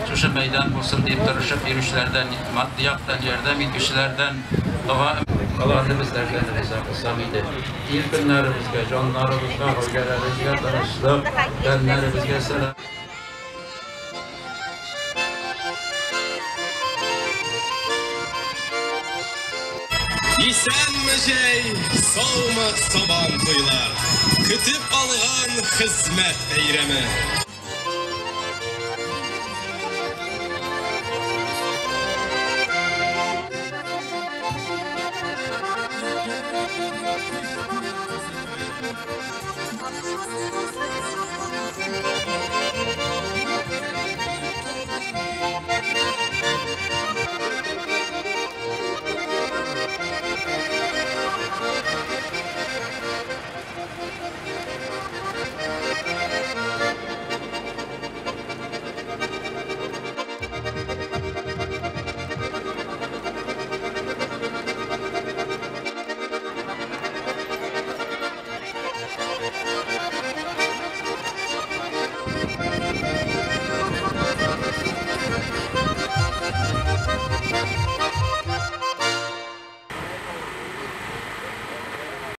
Шушы мәйдан булсын дип тырышып йөрүчеләрдән, матди яктан ярдәм итүчеләрдән дога Аллаһы безләрдән риза кылсам иде. Ил-көннәребезгә, җаннарыбызга, гаиләләребезгә тынычлык, тәннәребезгә сәлам. Исәнме җәй, саумы сабан туйлар, Көтеп алган хезмәт бәйрәме.